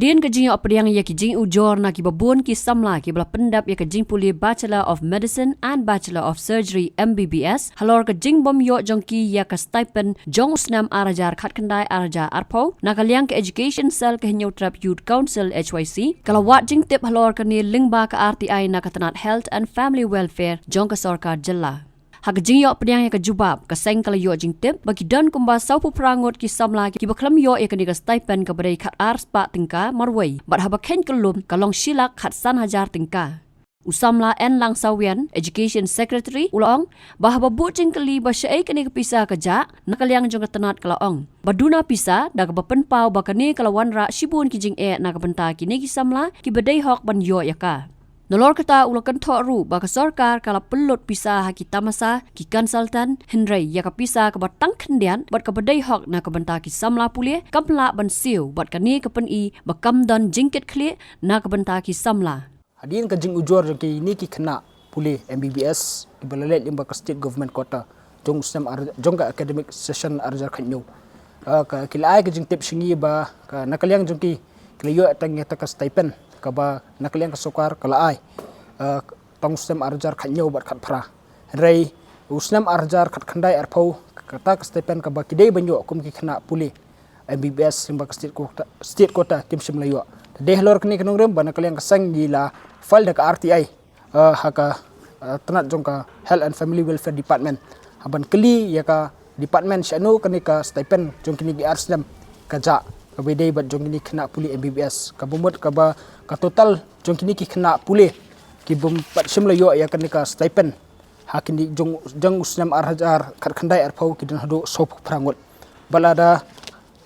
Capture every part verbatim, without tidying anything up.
Hadien ka jingïoh pdiang ïa ki jingujor na kiba bun ki samla kiba la pyndep ïa ka jingpule Bachelor of Medicine and Bachelor of Surgery, M B B S, halor ka jingbym ïoh jong ki ïa ka stipend jong u snem ar hajar khatkhyndai ar hajar arphew, na ka liang ka Education Cell ka Hynñiewtrep Youth Council, H Y C, ka la wad jingtip halor kane lyngba ka R T I na ka tnat Health and Family Welfare jong ka sorkar jylla. Ha ka jingïoh pdiang ïa ka jubab, ka seng ka la ïoh jingtip ba ki don kumba sawphew phra ngut ki samla kiba khlem ïoh ïa kane ka stipend kaba dei khatar spah tyngka marwei, bad haba kheiñ kyllum ka long shi lak khatsan hajar tyngka. U samla N Langsawian, Education Secretary, u la ong ba haba bud jingkylli ba shaei kane ka pisa ka jah, na ka liang jong ka tnat ka la ong ba duna pisa, da kaba pynpaw ba kane ka la wanrah shibun ki jingeh na ka bynta kine ki samla kiba dei hok ban ïoh ïa ka. Nalor kata, u la kynthoh ruh ba ka sorkar ka la pynlut pisa ha ki tamasa, ki consultant, hynrei ïa ka pisa kaba tang khyndiat bad kaba dei hok na ka bynta ki samla pule kam lah ban siew, bad kane ka pyni ba kam don jingkitkhlieh na ka bynta ki samla. Hadien ka jingujor jong kine ki khynnah pule M B B S kiba la leit lyngba ka state government quota jong u snem ar-, jong ka academic session ar hajar khathynñiew, ah, ka, ki la ai ka jingtip sha ngi ba ka, na ka liang jong ki, ki la ïoh tang ïa kata ka stipend kaba na ka liang ka sorkar ka la ai, ah, tang u snem ar hajar khathynñiew bad khatphra. Hynrei u snem ar hajar khatkhyndai arphew, kata ka stipend kaba ki dei ban ïoh kum ki khynnah pule M B B S lyngba ka state quota, state quota kim shym la ïoh. Te dei halor kane ka nongrim ba na ka liang ka seng ngi la file da ka R T I, eh, ha ka, eh, tnat jong ka Health and Family Welfare Department, ha ban kylli ïa ka department shano kane ka stipend jong kine ki ar snem ka jah, kaba dei bad jong kine ki khynnah pule M B B S, kaba mut kaba ka total jong kine ki khynnah pule ki bym pat shym la ïoh ïa kane ka stipend ha kine jong, jong u snem ar hajar khatkhyndai arphew ki don haduh sawphew phra ngut. Bad lada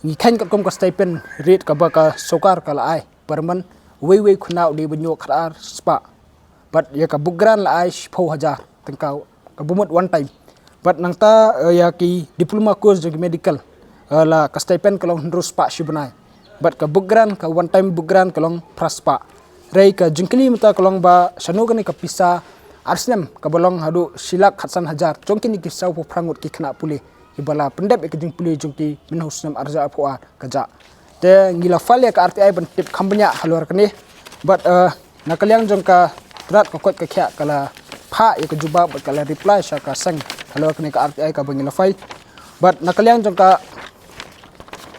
ngi kheiñ katkum ka stipend rate kaba ka sorkar ka la ai, ba man uwei uwei u khynnah u dei ban ïoh khatar spah. Bad ïa ka book grant la ai shiphew hajar tyngka, kaba mut one time. Bad nangta, eh, ïa ki diploma course jong ki medical, eh, la ka stipend ka long hynriew spah shi bnai. Bad ka book grant, ka one time book grant ka long phra spah. Hynrei ka jingkylli mynta ka long ba shano kane ka pisa ar snem kaba long haduh shi lak khatsan hajar jong kine ki sawphew phra ngut ki khynnah pule kiba la pyndep ïa ka jingpule jong ki mynha u snem ar hajar arphew ar ka jah. Te ngi la file ïa ka R T I ban tip kham bniah halor kane. Bad, eh, na ka liang jong ka tnat ka koit ka khiah ka la phah ïa ka jubab bad ka la reply sha ka seng halor kane ka R T I kaba ngi la file. Bad na ka liang jong ka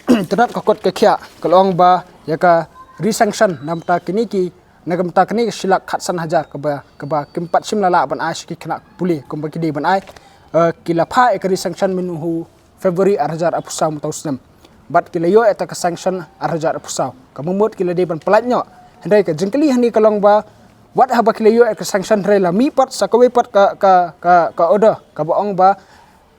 tnat ka koit ka khiah ka la ong ba ïa ka resanction na ka bynta kine ki, na ka bynta kine ki shi lak khatsan hajar kaba, kaba kim pat shym la lah ban ai sha ki khynnah pule kumba ki dei ban ai, eh, ki la phah ïa ka resanction mynha u February ar hajar arphew saw mynta u snem. Bad ki la ïoh ïa kata ka sanction ar hajar arphew saw. Kaba mut ki la dei ban pyllait noh. Hynrei ka jingkylli hangne ka long ba wat haba ki la ïoh ïa ka sanction hynrei la mih pat sa kawei pat ka, ka, ka, ka order kaba ong ba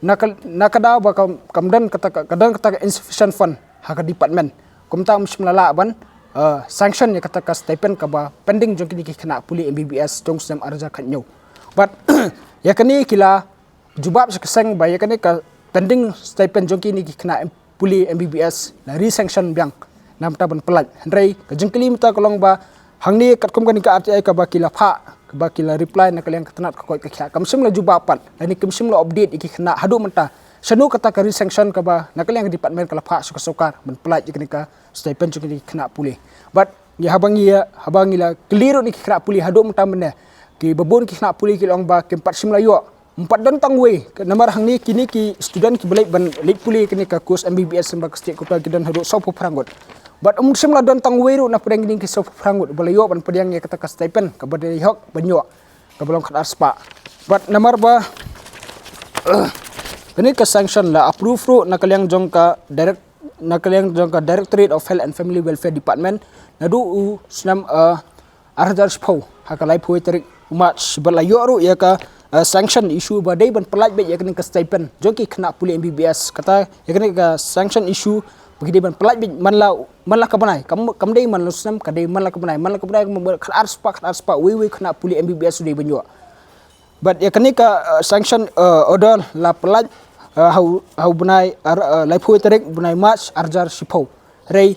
na ka, na ka daw ba kam, kam don kata ka, ka don kata ka insufficient fund ha ka department. Kumta ym shym la lah ban, eh, sanction ïa kata ka stipend kaba pending jong kine ki khynnah pule M B B S jong u snem ar hajar khathynñiew. Bad ïa kane ki la jubab sha ka seng ba ïa kane ka pending stipend jong kine ki khynnah pule M B B S la resanction biang na ka bynta ban pyllait. Hynrei ka jingkylli mynta ka long ba hangne katkum kane ka R T I kaba ki la phah, kaba ki la reply na ka liang ka tnat ka koit ka khiah, kam shym la jubab pat lane kim shym la update ïa ki khynnah haduh mynta shano kata ka resanction kaba na ka liang ka department ka la phah sha ka sorkar ban pyllait ïa kane ka stipend jong kine ki khynnah pule. Bad ngi haba ngi, haba ngi la kylli ruh ïa ki khynnah pule haduh mynta mynne, kiba bun ki khynnah pule ki la ong ba kim pat shym la ïoh. Ym pat don tang uwei, namar hangne kine ki student kiba leit ban leit pule kane ka course M B B S lyngba ka state quota ki don haduh sawphew phra ngut. Bad ym shym la don tang uwei ruh na pdeng kine ki sawphew phra ngut ba la ïoh ban pdiang ïa kata ka stipend kaba dei hok ban ïoh, kaba long khatar spah. Bad namar ba kane ka sanction la approve ruh na ka liang jong ka direct, na ka liang jong ka Directorate of Health and Family Welfare Department naduh u snem, eh, ar hajar shiphew ha ka laiphew tarik u March, bad la ïoh ruh ïa ka, eh, sanction issue ba dei ban pyllait beit ïa kane ka stipend jong ki khynnah pule M B B S. Kata ïa kane ka sanction issue ba ki dei ban pyllait beit man la, man la ka bnai, kam, kam dei man la u snem, ka dei man la ka bnai, man la ka bnai, khatar spah, khatar spah uwei uwei u khynnah pule M B B S u dei ban ïoh. Bad ïa kane ka, eh, sanction, eh, order la pyllait, eh, ha u, ha u bnai ar, eh, laiphew tarik bnai March ar hajar shiphew. Hynrei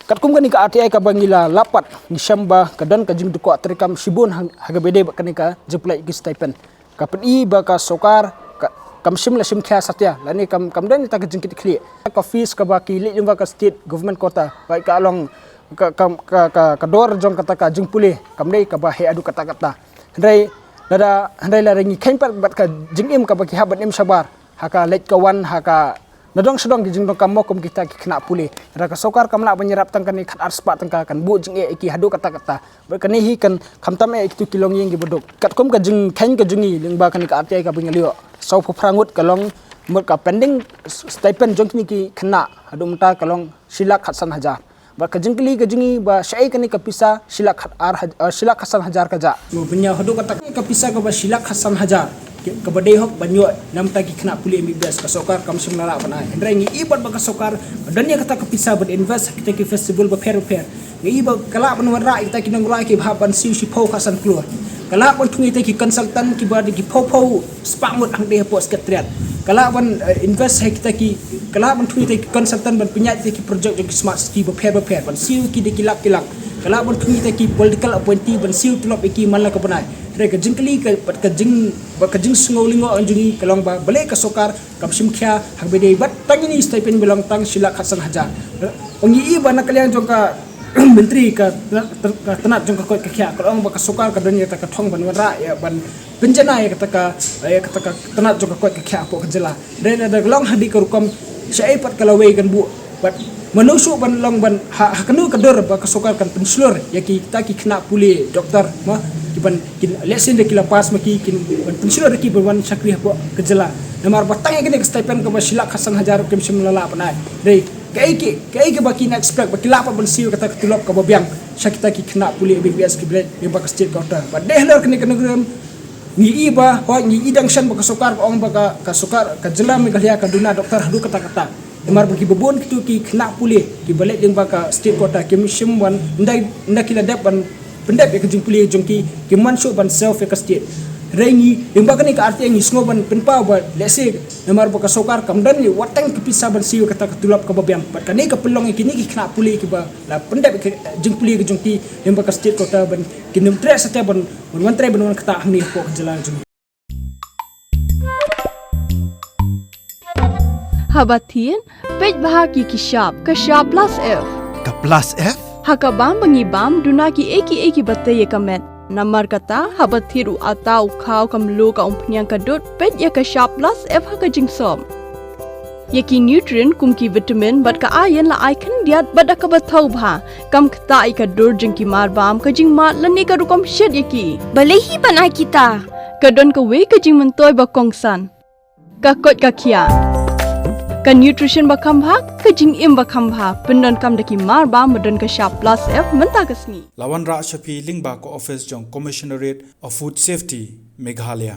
katkum kane ka R T I kaba ngi la lap pat, ngi shem ba ka don ka jingdukok treikam shibun ha, ha kaba ïadei bad kane ka jingpyllait ki stipend. Ka pyni ba ka sorkar ka, kam shym la shim khia satia lane kam, kam don ïa kata ka jingkitkhlieh. Ka fees kaba ki leit lyngba ka state government quota, ba ka long ka, ka, ka, ka, ka dor jong kata ka jingpule kam dei kaba heh haduh katta katta. Hynrei lada, hynrei lada ngi kheiñ pat bad ka jingim kaba ki hap ban im shabar ha ka leit ka wan, ha ka nadong shadong ki jingdonkam mo kum kita ki khynnah pule. Hynrei ka sorkar kam lah ban ïarap tang kane khatar spah tyngka, kan buh jingeh ïa ki haduh katta katta. Bad kane hi kan khamtam eh ïa kitu ki longïing kiba duk. Katkum ka jingkheiñ ka jong ngi lyngba kane ka R T I kaba ngi la ïoh, saw phew phra ngut ka long mut ka pending stipend jong kine ki khynnah, haduh mynta ka long shi lak khatsan hajar. Bad ka jingkylli ka jong ngi ba shaei kane ka pisa shi lak khat ar haj-, eh, shi lak khatsan hajar ka jah. Mo bynñiaw haduh kata ka pisa kaba shi lak khatsan hajar, kaba dei hok ban ïoh namar ki khynnah pule M B B S, ka sorkar kam shym la lah ban ai. Hynrei ngi i bad ba ka sorkar don ïa kata ka pisa ban invest ha kita ki festival bapher bapher. Ngi i ba ka lah ban wanrah ïa kita ki nongrwai kiba hap ban siew shiphew khatsan klur. Ka lah ban thung ïa kita ki consultant kiba dei ki phew phew spah ngut hangtei hapoh Secretariat. Ka lah ban, eh, invest ha kita ki, ka lah ban thung ïa kita ki consultant ban pynïaid ïa kita ki project jong ki smart city bapher bapher, ban siew ïa ki da ki lak ki lak. Ka lah ban thung ïa kita ki political appointee ban siew tulop ïa ki man la ka bnai. Hynrei ka jingkylli ka, bad ka jing, bad ka jingsngew lyngngoh jong ngi ka long ba balei ka sorkar kam shim khia ha kaba dei bad tang ïa ini stipend ba long tang shi lak khatsan hajar. Ong ngi i ba na ka liang jong ka Myntri ka, ka tnat jong ka koit ka khiah ka ong ba ka sorkar ka don ïa kata ka thong ban wanrah ïa ban pynjanai ïa kata ka, ïa kata ka tnat jong ka koit ka khiah hapoh ka jylla. Hynrei lada long ha kane ka rukom, shaei pat ka lawei kan buh. Bad mano shuh ban long ban ha, ha kano ka dur ba ka sorkar kan pynshlur ïa kita ki khynnah pule doktor, mo, ki ban, kin, lehse ynda ki la pass ma ki, kin ban pynshlur ïa ki ban wan shakri hapoh ka jylla. Namar ba tang ïa kane ka stipend kaba shi lak khatsan hajar kim shym la lah ban ai. Hynrei kaei ki, kaei kiba kin expect ba ki lah pat ban siew kata ka tulop kaba biang sha kita ki khynnah pule M B B S kiba leit lyngba ka state quota. Bad dei halor kane ka nongrim ngi i ba, hooid ngi i dang shen ba ka sorkar ka ong ba ka, ka sorkar ka jylla Meghalaya ka duna doktor haduh katta katta. Namar ba kiba bun kitu ki khynnah pule kiba leit lyngba ka state quota kim shym wan, ynda, ynda ki la dep ban pyndep ïa ka jingpule jong ki, kim wan shuh ban serve ïa ka state. Hynrei ngi, lyngba kane ka R T I ngi sngew ban pynpaw ba lehse namar ba ka sorkar kam don ïa wat tang ka pisa ban siew ïa kata ka tulop kaba biang. Bad kane ka pynlong ïa kine ki khynnah pule kiba la pyndep ïa ka jingpule ka jong ki lyngba ka state quota ban kin ym treh satia ban, ban wan trei ban wan ktah hangne hapoh ka jylla jong ngi. Haba thied, peit bha ki ki shap, ka shap plus F. Ka plus F? Ha ka bam ba ngi bam, duna kiei kiei kiba tei ïa ka met. Namar kata, haba thied u atta u khaw ka mluh ka umphniang ka dud, peit ïa ka shap plus F ha ka jingsop. Ïa ki nutrient kum ki vitamin bad ka iron la ai khyndiat bad da kaba thaw bha. Kam ktah ïa ka dur jong ki mar bam, ka jingmad lane ka rukom shet ïa ki. Balei hi ban ai kita? Ka don kawei ka jingmyntoi ba kongsan. Ka koit ka khiah. Ka nutrition ba kham bha, ka jingim ba kham bha. Pyndonkam da ki mar bam ba don ka shap plus F mynta ka sngi. La wanrah sha phi lyngba ka office jong Commissionerate of Food Safety, Meghalaya.